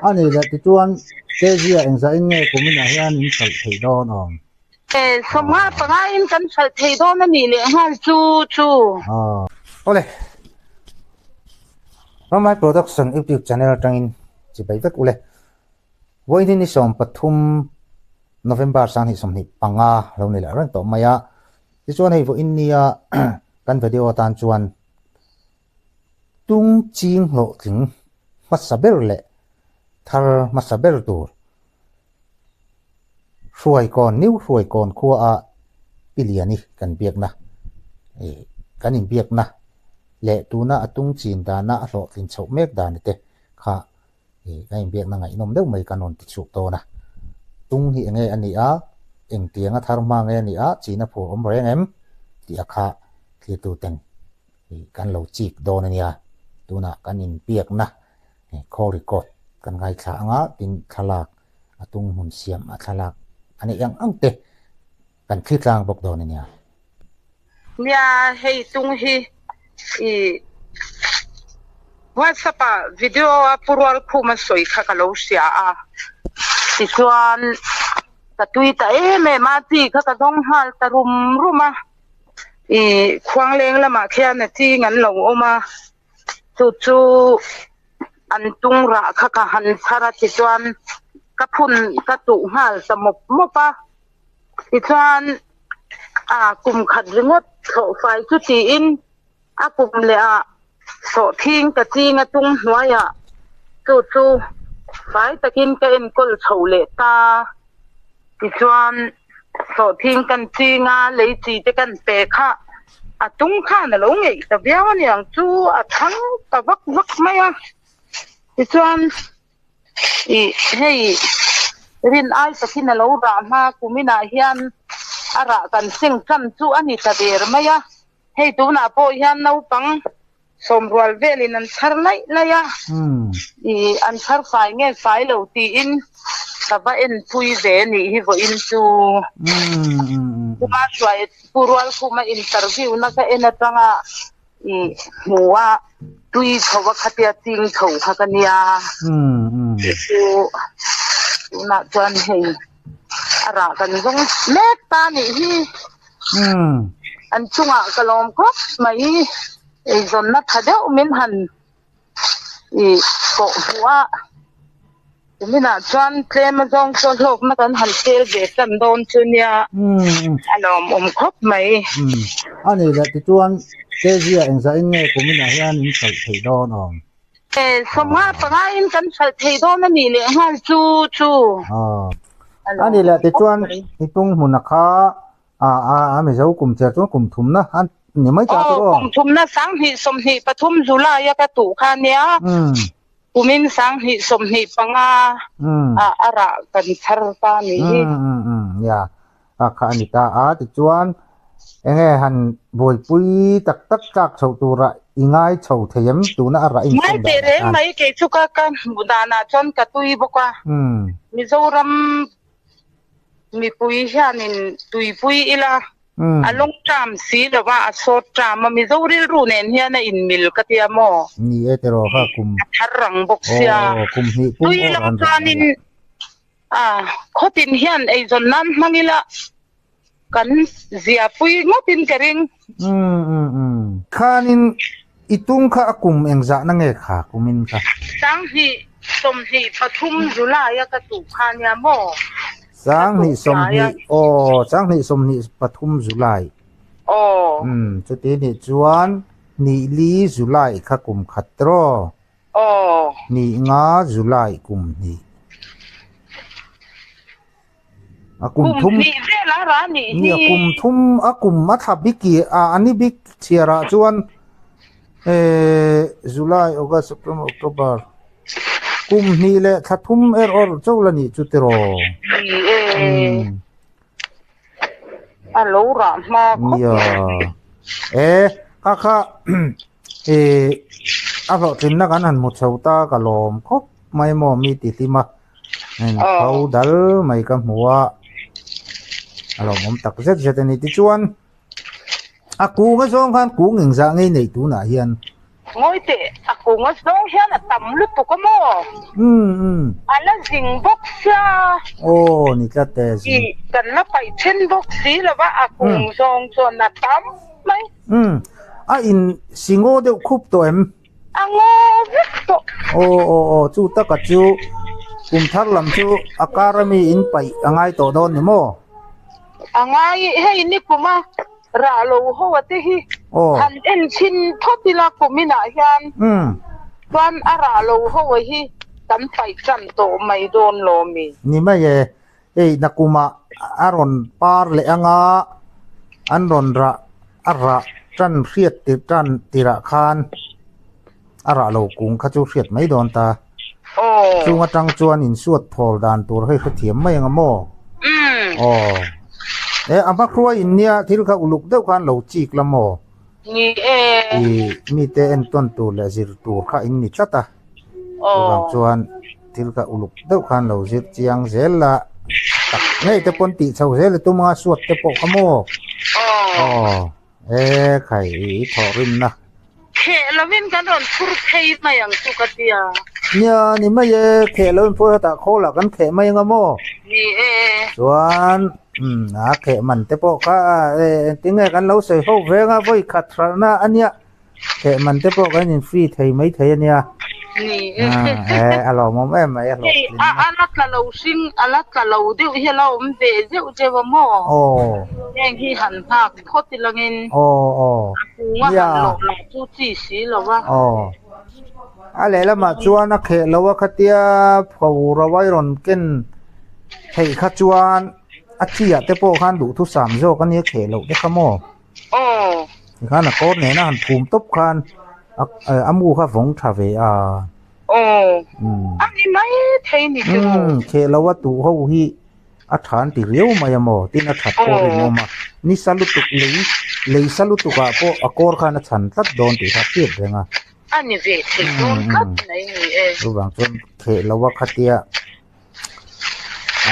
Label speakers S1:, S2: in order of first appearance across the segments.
S1: A ni leh tichuan Kezia engzah in nge kuminah hian in hralh theih dawn awm?
S2: E, 55 in kan hralh thei dawn a nih leh nghal chu chu.
S1: Aw. Awle. Ramlai Production YouTube channel atangin chibai vek ule. Vawiin hi ni 13 November 2025 lo ni leh reng tawh mai a. Tichuan hei vawiin nia kan video atan chuan tung ching hlawhtling hmasa ber leh thar hmasa ber tur Hruaikawn, New Hruaikawn khua a Pi Liani kan biakna ih kan inbiakna leh tuna a tung chin dana a hlawhtlin chhoh mek dan te kha ih kan inbiakna ngaihnawm deuh mai kan rawn ti chhuak dawn a. Tung hi enge a nih a, engtiang a thar hma nge a nih a, china phur awm reng em tih a kha thlir ten ih kan lo chik dawn a nia. Tunah kan inbiakna call record kan ngaithla anga tin thlalak a tung hmun siam a thlalak a neih ang ang te kan thli tlang bawk dawn a nia.
S2: Nia hei tung hi i WhatsApp ah video a pu rual khum a sawi kha ka lo hria a tichuan ka tui ta em em a chi kha ka zawng nghal ta rum rum a i khuangleng lamah khian a ching an lo awm a. Chu chu an tung rah kha ka han chhar a tichuan ka phun ka tuh nghal ta mawp mawp a tichuan a kum khat ringawt thlawh fai chu tiin a kum leh ah sawhthing ka ching a tung hnuaiah chu chu fai takin ka enkawl chho leh ta tichuan sawhthing kan ching a lei chi te kan pe kha. A tung khan a lo ngeih ta viau a niang chu a thang ta vak vak mai a. Tichuan ih hei rin ai takin a lo rah hma kuminah hian a rah kan seng tan chu a ni ta der mai a. Hei tunah pawh hian naupang sawmrual velin an chhar laih laih a, ih an chhar fai nge fai lo tiin ka va enpui ve a nih hi vawiin chu. Kuma hruai Pu Rualkhuma interview na ka en atanga ih hmu a tui chho a khatia ching chho kha ka nia. Chu tunah chuan hei a rah kan zawng mek ta a nih hi. An chungah ka lawm khawp mai. Eizawnna tha deuh min han ih kawh hmuh a, kuminah chuan tlem azawng chu hlawkna kan han sel ve tan dawn chu nia a lawmawm khawp mai.
S1: A ni leh tichuan Kezia engzah in nge kuminah hian in hralh theih dawn awm?
S2: 55 in kan hralh thei dawn a nih leh nghal chu chu.
S1: A ni leh tichuan i tung hmuna kha A a a Mizo kum cher chuan kum thumna a ni mai ta tur aw.
S2: Kum thumna 2023 July a ka tuh kha nia. Kumin 2025 a a rah kan chhar ta ni hi.
S1: Ya a kha a ni ta a tichuan enge han buaipui tak tak tlak chhoh tura i ngai chho thei em tuna a rah
S2: insawn dan. Ngai teh reng mai kei chu ka ka hmuh danah chuan ka tui bawk a. Mizoram Mipui hianin tuipui ila a long term si lova a short term a Mizo rilru nen hian a inmil ka tia maw?
S1: Ni e tiraw kha kum
S2: A thar rang bawk sia.
S1: Aw kum hnih pum
S2: Tui
S1: awr
S2: lam
S1: an rah
S2: chuanin
S1: mai
S2: a khawtin hian eizawn nan hmang ila kan zia pui ngawtin ka ring.
S1: Umm umm umm. Khanin i tung kha a kum engzahna nge kha kumin kha?
S2: 2023 July a ka tuh kha nia maw?
S1: 2020 aw 2023 July.
S2: Aw.
S1: Umm chuti nih chuan hnih li July kha kum khat tiraw?
S2: Aw.
S1: Hnih nga July kum hnih. A kum thum
S2: hnih vel a ra nih hi.
S1: Nia kum thum a kum a thla bik i a ani bik chhiar ah chuan eh July August September October kum hnih leh thla thum er awr chauh la nih chu tiraw.
S2: Ni e. A lo rah hma khawp
S1: Nia. E kha kha eh a hlawhtlinna kan han hmu chho ta ka lawm khawp mai maw mi ti hlim a. Heng tho dal mai ka hmu a, a lawmawm tak zet zet a ni. Tichuan a kung a zawng khan kung engzah ngei nei tunah hian.
S2: Ngawi teh, a kung a zawng hian a tam lutuk a maw?
S1: Umm umm.
S2: A la zing bawk sia.
S1: Aw, ni tlat e, zing.
S2: Ih, kan la paih then bawk si lo va, a kung zawng chuan a tam mai.
S1: Umm, a in si ngaw deuh khup tawh em?
S2: A ngaw vek tawh.
S1: Aw aw aw, chu taka chu kum thar lam chu a kar ami in paih a ngai tawh dawn ni maw?
S2: A ngai, hei nikum a. Rah lo ho a te hi han en chhin phawt ila kumin ah hian chuan a rah lo ho a hi kan paih tan tawh mai dawn lo mi?
S1: Ni mai e, hei nakumah a rawn par leh anga an rawn rah a rah tan hriat tir tan tirah khan a rah lo kung kha chu hriat mai dawn ta. Chung atang chuan insuat thawl dan tur hei hrethiam mai anga maw? Aw. E a hma hruai in nia thil kha uluk deuh khan lo chik la maw?
S2: Ni e.
S1: I mite entawn tur leh zir tur kha in ni tlat a. Chuvang chuan thil kha uluk deuh khan lo zir chiang zel la. Tak ngei te pawn tih chho zel i tum anga suat te pawh kha maw? Aw. E khai i thawh rimna.
S2: Kheh lovin kan rawn phur phei mai ang chu ka tia.
S1: Nia ni mai e, kheh lovin phur hetah khawlah kan kheh mai anga maw?
S2: Ni e.
S1: Chuan umm a kheh man te pawh kha e engtin nge kan lo sawi ho veng a vawi khat hralhna a nia. Kheh man te pawh kan in free thei mai thei a nia.
S2: Ni e.
S1: E a lawmawm em mai a hlawhtlinna.
S2: Hei a la tla lo hring a la tla lo deuh hi a la awm ve zeuh zeuh a maw?
S1: Aw.
S2: Heng hi han nghak phawt ilangin
S1: Aw aw.
S2: A kung a han lawh lah chu chi si lo a.
S1: Aw. A lehlamah chuan a kheh lo a khatia pho ro a i rawn ken theih kha chuan a chi ah te pawh khan duhthusam zawk a nia kheh loh te kha maw?
S2: Aw.
S1: Tikhan a kawr nena han phum tawp khan a mu kha vawng tha ve a.
S2: Aw. A ni mai thei ni chu.
S1: Umm kheh lo a tuh ho hi a tha an ti riau mai a maw tin a that pawh rinawm a. Ni sa lutuk lei lei sa lutuk ah pawh a kawr khan a chhan tlat dawn tih kha a hriat reng a.
S2: A ni ve thei dawn tlat mai ni e.
S1: Chuvang chuan kheh lo a khatia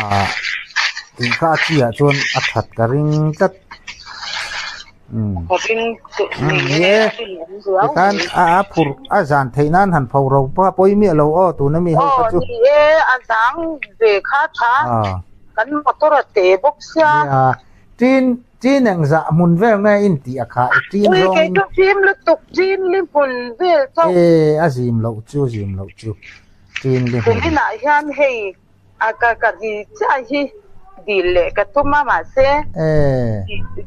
S1: ah tih kha a chi ah chuan a that ka ring tlat umm umm ni e tikhan a a phurh a zan theih nan han pho ro pawh a pawi miah lo aw tuna mi ho kha chu
S2: aw ni e a zang ve kha tha kan motor a te bawk sia
S1: nia tin tin eng zah hmun vel nge in tih a kha i tin
S2: zawng in ui kei chu zim lutuk tin li hmun vel chauh
S1: e a zim loh chu zim loh chu.
S2: Kuminah hian hei a ka ka di chiah hi dil leh ka tum a mahse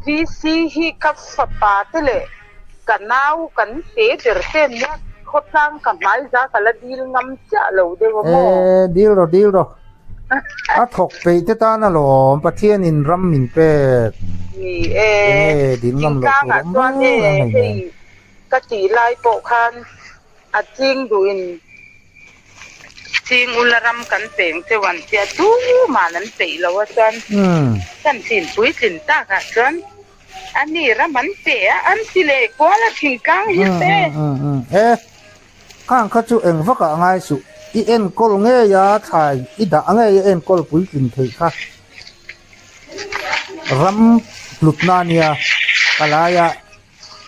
S2: VC hi ka fapa te leh ka nau kan te ber te nia khawtlang ka hmaiza ka la dil ngam chiah lo deuh a maw?
S1: E dil rawh dil rawh a thawk peih te tan alawm Pathianin ram min pek
S2: Ni e
S1: dil ngam loh tur awm
S2: chuan e hei ka tih lai pawh khan A ching duhin ching ula ram kan peng cheu an tia tuman an peih lo a chuan kan chin puitlin takah chuan a ni ram an pe a an ti leh kual a thingtlang hi te.
S1: E khang kha chu eng vakah ngai suh i enkawl ngei a thlai i dah ngei a enkawl puitlin theih kha ram hlutna ania palai ah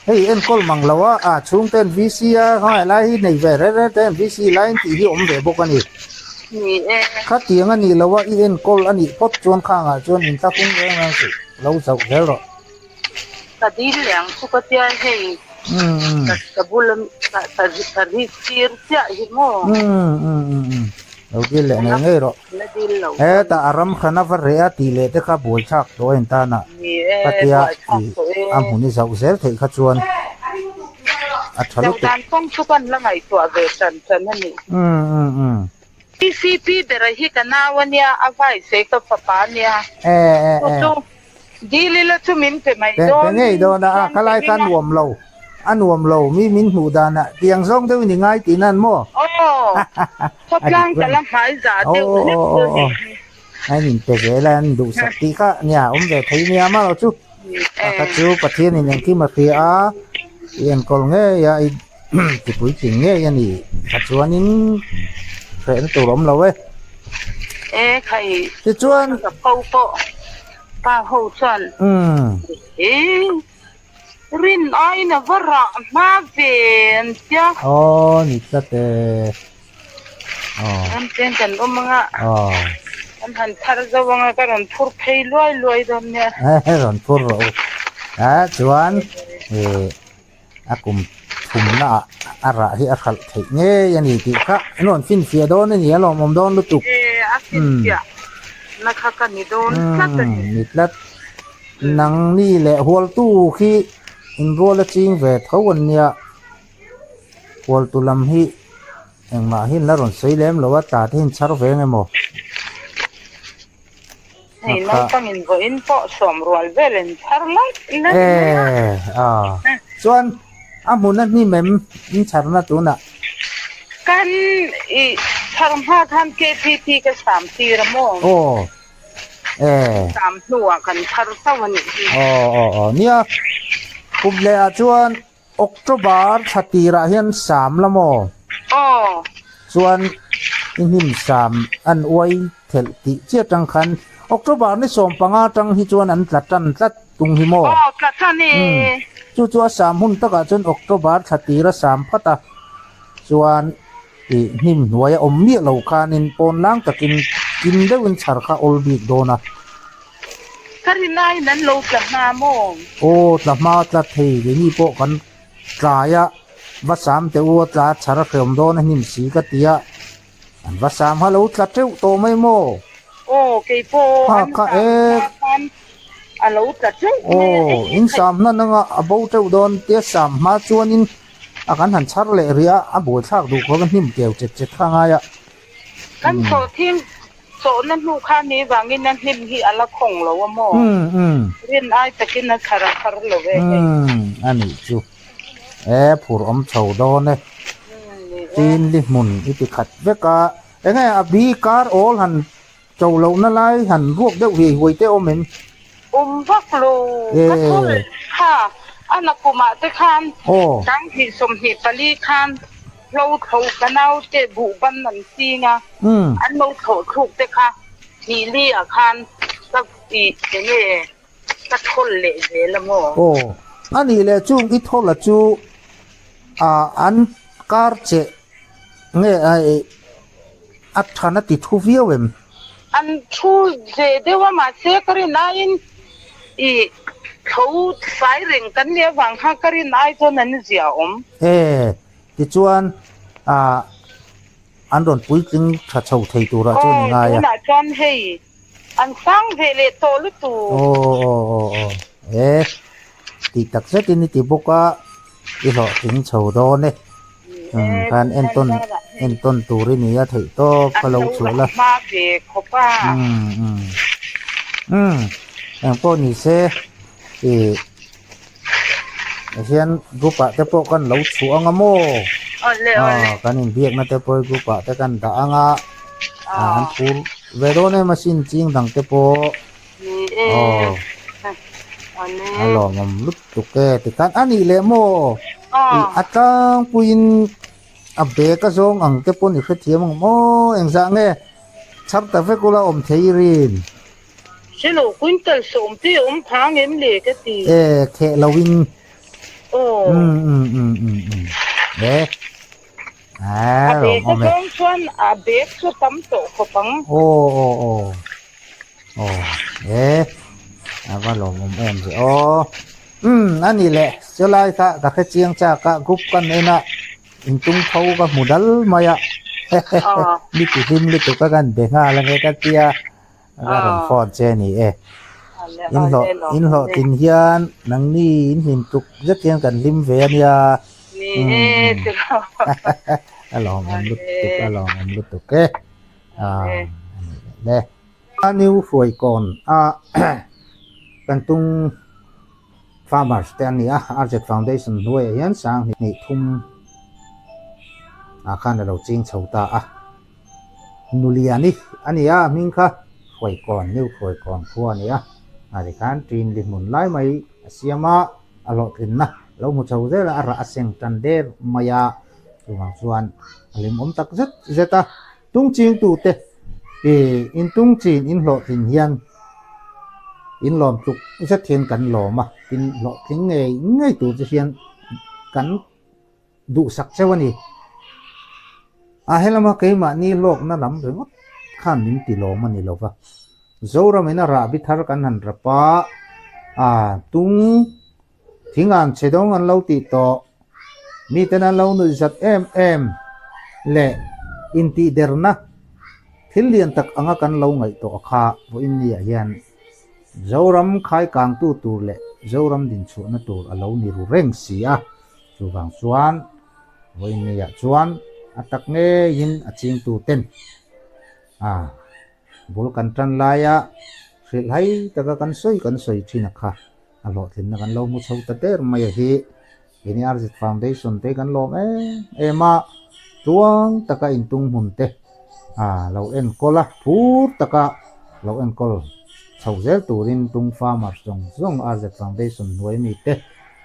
S1: Hei enkawl mang lo a, a chhungten VC a hmangaih lai hi nei ve reng reng ten VC lai in tih hi awm ve bawk a ni.
S2: Ni e.
S1: Khatiang a nih lo a, i enkawl a nih phawt chuan khangah chuan in thlahung reng reng suh, lo zauh zel rawh.
S2: Ka dil leh ang chu ka tia hei ka bul a ka ri tir chiah hi maw.
S1: Lo dil leh ngei ngei rawh. Hetah a ram hran a va reh a tih leh te kha buaithlak tawh a intan a, khatia ih a hmun i zauh zel theih kha chuan a tha lutuk.
S2: Zodan kawng chu kan la ngaihtuah ve tan tan a ni.
S1: Umm umm umm.
S2: TCP bera hi ka nau a nia, a vice ka fapa a nia.
S1: E e e.
S2: Chu chu Dil ila chu min pe mai dawn.
S1: Pe ngei dawn a, a khalai kha a nuam lo, a nuam lo mi min hmuh danah tiang zawng deuhin i ngai tih nan maw?
S2: Aw, khawtlang ka la hmai zah deuh hlek chu a nih hi.
S1: A in pe zel a, an duhsak tih kha nia awm ve thei nia maw chu. A kha chu Pathianin engkim a hria a, i enkawl ngei a, i tipuitling ngei a ni. Kha chuanin hrehna tur awm lo e.
S2: E khai.
S1: Tichuan.
S2: Ka pho pawh. Pa ho chuan, He Rin aiin a va rah hma ve an tia.
S1: Aw ni tlat e. Aw.
S2: Ram cheng kan awm anga.
S1: Aw.
S2: Kan han thar zo anga ka rawn phur phei luai luai dawn nia.
S1: Rawn phur rawh u. A chuan a kum thumna ah a rah hi a hralh theih ngei a ni tih kha an rawn finfiah dawn a ni a lawmawm dawn lutuk.
S2: E a finfiah na kha ka ni dawn tlat a ni.
S1: Ni tlat. Nangni leh hualtu khi inrual a ching ve tho an nia. Hualtu lam hi engmah hi an la rawn sawi lem lo a, tla te hi an chhar ve ang emaw?
S2: Hei naupang in vawiin pawh sawm rual vel in chhar laih laih mai a.
S1: E a chuan a hmun a hnim em in chharna tunah?
S2: Kan i chhar hma khan KTP ka sam tir a maw?
S1: Aw e.
S2: Sam hnuah kan chhar chauh a nih hi.
S1: Aw aw aw nia kum leh ah chuan October thla tirah hian sam la maw?
S2: Aw.
S1: Chuan i hnim sam an uai thelh tih chiah atang khan October ni 15 atang hi chuan an tla tan tlat tung hi maw?
S2: Aw, tla tan e.
S1: Umm. Chu chu a sam hun takah chuan October thla tira sam phat a, chuan i hnim hnuai a awm miah lo khanin pawn lang takin kim deuhin chhar kha awl bik dawn a.
S2: Ka rinaiin an lo tla hma maw?
S1: Aw, tla hma tlat thei, keini pawh kan tlai a, va sam teh u a tla chhar a hreawm dawn a hnim si ka ti a, an va sam ha lo tla teuh tawh mai maw?
S2: Aw, kei pawh an sam hma khan a lo tla teuh mai a.
S1: Aw, in sam hnan anga a bo teuh dawn tia sam hma chuanin a kan han chhar leh rih a, a buaithlak duh khawp a hnim keu chet chet kha a ngai a.
S2: Kan sawhthing Chawhna hnu kha ni vangin a hnim hi a la khawng lo a maw? Rin ai takin a chhar a chhar lo e hei.
S1: A nih chu. E phur awm chho dawn e. Tin li hmun i ti khat vek a. Enge a bi kar awl han cho lohna lai han ruak deuh hi huai te awm em?
S2: Awm vak lo. Ka thul kha a nakumah te khan sanghnih 24 khan Hlo thlo ka naute buh ban an ching a, an lo thlawh thluk te kha hnih li ah khan ka tih enge ka thawl leh zel a maw?
S1: Aw, a nih leh chung i thawl a chu ah an kar che nge a than a ti thu viau em?
S2: An thu ve deuh a mahse ka rin aiin i tho fai reng kan nih avang khan ka rin ai chuan an zia awm.
S1: E, tichuan ah an rawn puitling tha chho thei turah chuan i ngai a.
S2: Aw, tunah chuan hei an sang ve leh tawh lutuk.
S1: Aw aw aw aw e, tih tak zetin i ti bawk a, i hlawhtling chho dawn e. Khan entawn entawn tur i nia theih tawp ka lo chhuah la. Umm eng pawh ni se ih hian group ah te pawh kan lo chhuah anga maw kan inbiakna te pawh group ah te kan dah anga an phur ve dawn em asin ching dang te pawh aw a lawmawm lutuk e tikhan a nih leh maw. Ih a tlangpuiin a bag a zawng ang te pawn i hrethiam ang maw? Engzah nge chhar ta vek ula awm thei rin?
S2: Hre lo, quintal sawmte awm phang em le ka ti.
S1: E, kheh lo in.
S2: Aw.
S1: Um um um um um. E.
S2: A bag a zawng chuan a bag chu tam tawh khawp ang.
S1: Aw aw aw. Aw e. A va lawmawm em ve aw. Umm a ni le, chulai kha ka hre chiang chak a, group ka en a, intung tho ka hmu dal mai a, hehehe, mi ti hlim lutuk a kan be nghal ange ka tia, ka rawn phone che a ni e. In hlawh in hlawhtlin hian nangni in hlim tuk zet hian kan hlim ve a nia. Umm a lawmawm lutuk a lawmawm lutuk e. A ni le. A new hruaikawn a kan tung farmers te an ni a, RZ Foundation hnuaiah hian sang hnih thum ah khan a lo ching chho ta a. Nuliani a ni a, a hming kha hruaikawn, new hruaikawn khua a ni a, ah tikhan ṭin li hmun lai mai a siam a, a hlawhtlinna lo hmu chho zel a, a rah a seng tan der mai a, chuvang chuan a hlimawm tak zet zet a. Tungchingtute i in tungchin in hlawhtlin hian in lawm tluk zet hian kan lawm a. Tin, hlawhtling ngei ngei tur chu hian kan duhsak cheu a ni. A helama keimahni hlawkna lam ringawt khan min ti lawm a ni lo va. Zoramin a rahbi thar kan han rap a, a tung thing an chhe dawng an lo tih tawh, miten an lo nuih zat em em leh intihderna thil lian tak anga kan lo ngaihtuah kha vawiin niah hian Zoram khaikangtu tur leh Zoram dinchhuahna tur a lo ni ru reng si a, chuvang chuan vawiin niah chuan a tak ngeiin a chingtu ten a bul kan tan laia hrilhhai taka kan sawi kan sawi thin a kha a hlawhtlinna kan lo hmu chho ta der mai a hi. Keini RZ Foundation te kan lawm em em a, tluang taka intung hmun te a lo enkawl a, phur taka lo enkawl chho zel turin tung farmers zawng zawng RZ Foundation hnuai mi te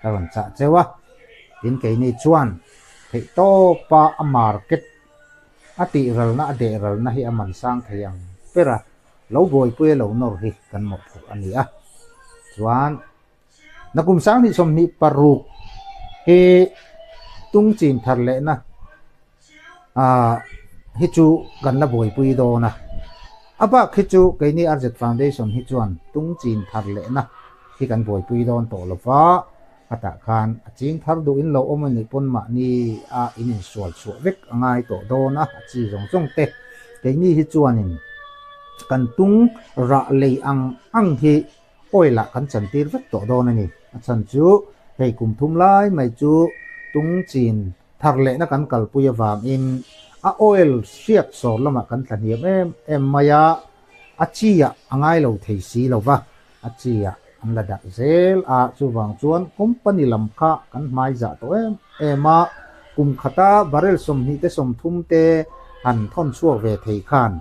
S1: ka rawn chah cheu a. Tin keini chuan theihtawpa a market a tihralna a dehralna hi a man sang thei ang ber a, lo buaipui a lo nawr hi kan mawhphurh a ni a. Chuan. Nakum sanghnih 26 hi tung chin thar lehna ah hi chu kan la buaipui dawn a, a bak hi chu keini RZ Foundation hi chuan tung chin thar lehna hi kan buaipui dawn tawh lo va, a tah khan a ching thar duh in lo awm a nih pawn mahni a in insual chhuah vek a ngai tawh dawn a, a chi zawng zawng te keini hi chuanin kan tung rah lei ang ang hi Oil ah kan chantir vek tawh dawn a ni. A chhan chu hei kum thum lai mai chu tung chin thar lehna kan kalpui avangin a oil hriak sawr lamah kan tla hniam em em mai a, a chi ah a ngai lo thei si lo va, a chi ah an la darh zel a, chuvang chuan company lam kha kan hmai zah tawh em em a, kum khata barrel 20 te 30 te han thawn chhuak ve thei khan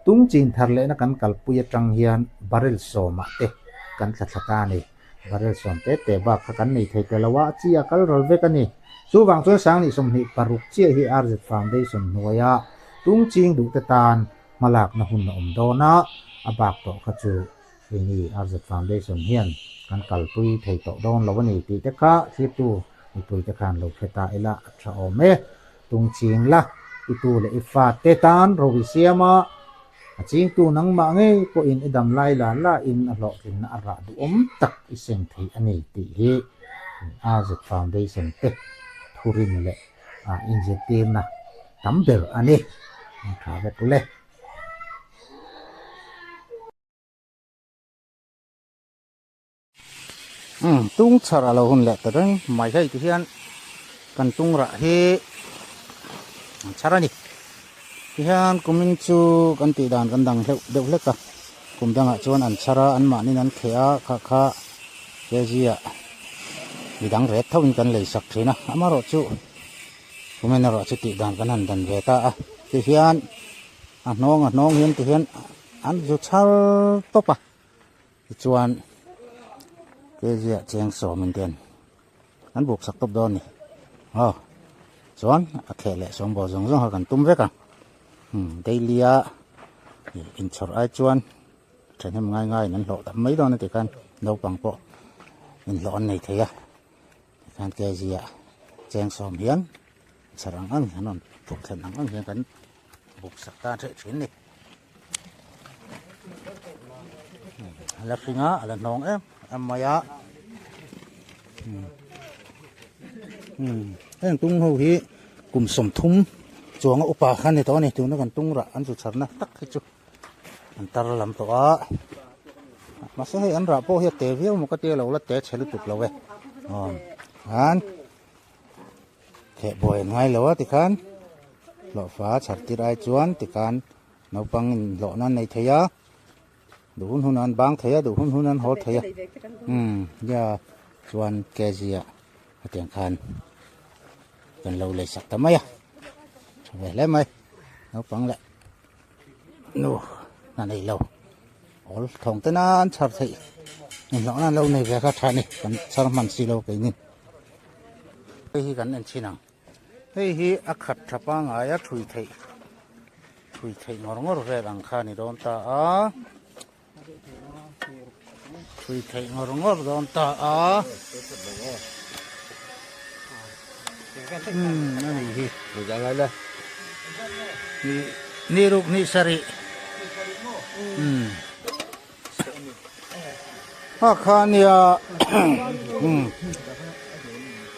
S1: Tung chin thar lehna kan kalpui atang hian barrel sawmah te kan thla thla ta a ni. Barrel sawm te te bak kha kan nei thei ta lo a, a chi a kal ral vek a ni. Chuvang chuan 2026 chiah hi RZ Foundation hnuaia tung ching duhte tan hmalakna hun a awm dawn a, a bak tawh kha chu keini RZ Foundation hian kan kalpui thei tawh dawn lo a ni tih te kha thlirtu mipuite khan lo hre ta ila a tha awm e. Tung ching la, i tu leh i fa te tan ro i siam a, a chingtu nangmah ngei pawhin i dam lai la la in a hlawhtlinna a rah duhawm tak i seng thei a ni tih hi RZ Foundation te thurin leh inzirtirna tam ber a ni. An tha vek le. Umm tung chhar a lo hun leh ta reng mai hei ti hian kan tung rah hi an chhar a ni tihian kumin chu kan tih dan kan dang hleuh deuh hlek a kum dangah chuan an chhar a an mahnin an kheh a kha kha kg ah midang ret tho in kan lei sak thin a amaherawh chu kumin erawh chu tih dan kan han dan ve ta a tihian a hnawng a hnawng hian tihian an zu chhar tawp a. Tichuan kg ah cheng sawm in ten an buk sak tawp dawn a ni aw chuan a kheh leh sawm bawh zawng zawng kha kan tum vek a umm daily a inchhawr ai chuan thahnem ngai ngai in an hlawh tam mai dawn a tikhan naupang pawh inhlawh an nei thei a tikhan kg ah cheng sawm hian chhar ang ang hian an rawn phurh thlen ang ang hian kan buk sak tan theih thin a ni. A la hring a a la hnawng em em mai a heng tung ho hi kum 30 chuanga upa kha ni tawh a ni tuna kan tung rah an zu chharna tak hi chu an tar lam tawh a mahse hei an rah pawh hi a te viau maw ka tia lo la te chhe lutuk lo e aw an Theh buai an ngai lo a tikhan hlawhfa chhar tir ai chuan tikhan naupang in hlawh nan nei thei a duh hun hun an bang thei a duh hun hun an haw thei a umm nia chuan kg ah hetiang khan kan lo lei sak ta mai a tha ve hle mai naupang leh nu hna nei lo awl thawng te nan chhar theih inhlawh nan lo nei ve kha tha a ni kan chhar hman si lo keini. Hei hi kan en chhin ang hei hi a khat tha pangai a thui theih thui theih ngawr ngawr vel ang kha a ni dawn ta a. Chhui theih ngawr ngawr dawn ta a. Umm a nih hi. Ni ruk ni sarih. Umm. Ha kha nia umm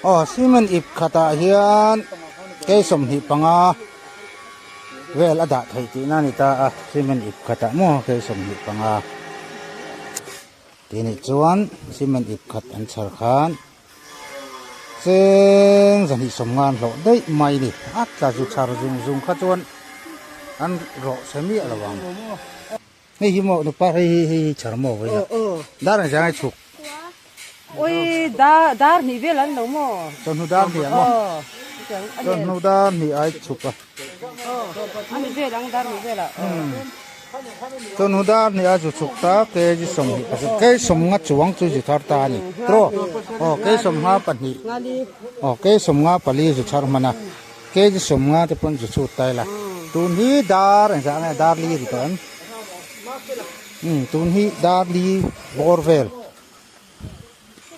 S1: aw cement ip khatah hian kei 25 vel a dah theih tihna a ni ta a cement ip khatah maw kei 25 tih nih chuan cement ip khat an chhar khan cheng 250 an hlawh daih mai a ni a tla zu chhar zung zung kha chuan an rawh chhe miah lo ang. Hei hi maw nupa hei hi hei hi chhar maw vawiin ah dar ang zang ai chhuk.
S3: Oi dar dar hnih vel an lo maw.
S1: Chawhnu dar hnih ah maw. Chawhnu dar hnih ai chhuk a.
S3: Ani vel ang dar hnih vel ah.
S1: Chawhnu dar hnih a zu chhuk ta kg 25 kg 50 chuang chu zu thar ta a ni. Tro aw kg 52 aw kg 54 zu chhar hman a. Kg 50 te pawn zu chhut ta ila tun hi dar engzah nge dar li ri tawh em umm tun hi dar li bawr vel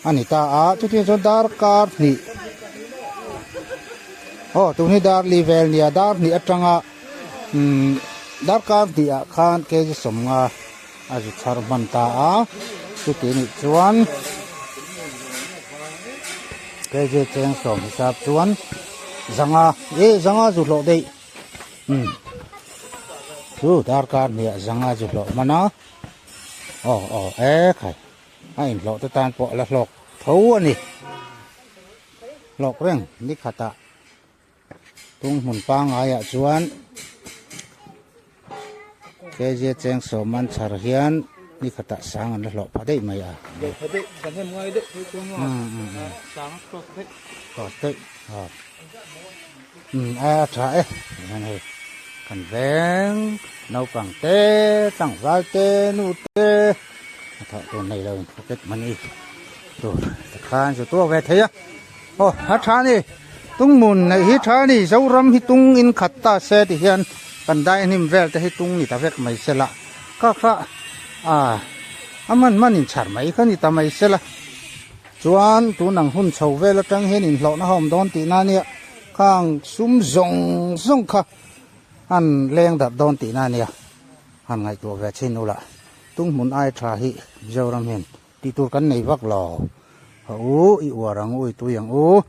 S1: a ni ta a chutiang chuan dar kar hnih aw tun hi dar li vel nia dar hnih atanga umm dar kar hnih ah khan kg 50 a zu chhar hman ta a chuti nih chuan kg cheng sawm hisap chuan zanga eh zanga zu hlawh daih umm chu darkar hniah zanga zu hlawh hman a aw aw e khai a inhlawh te tan pawh a la hlawk tho a ni hlawk reng ni khatah. Tung hmun pangaiah chuan kg cheng sawm an chhar hian ni khatah sang an la hlawh pha daih mai a. A tha e hian hei kan veng naupang te tlangval te nu te a thawh tur nei lo in pocket money tur tikhan zu tuak ve thei a. Aw a tha a ni tung mun neih hi tha a ni Zoram hi tung in khat ta se ti hian kan dai hnim vel te hi tung ni ta vek mai se la ka kha a a man man in chhar mai kha ni ta mai se la chuan tun ang hun chho vel atang hian inhlawhna a awm dawn tihna ania khang sum zawng zawng kha an leng darh dawn tihna ania han ngaihtuah ve chin ula tung hmun ai tha hi Mizoram hian Tih tur kan nei vak lo. Ha u, i uar ang u, i tui ang u.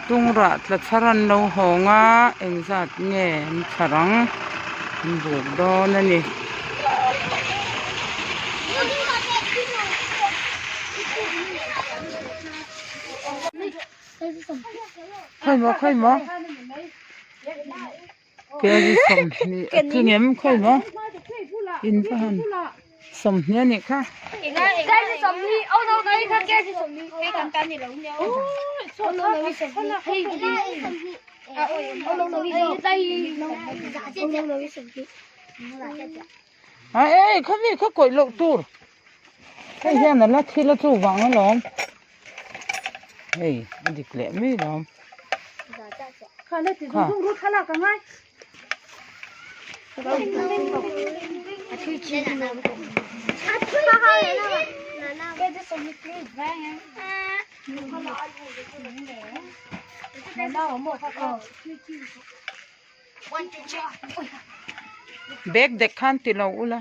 S3: Tungrah tla chhar an lo hawng a, engzat nge an chhar ang? An buk dawn a ni. Khawi maw khawi maw kg 20 a tling em khawi maw in va han 20 a nih kha. A ei khawmi khaw kawih loh tur hei hian a la thil a chuvang alawm hei a dik leh mai alawm kha. Bag dek khan ti lo ula.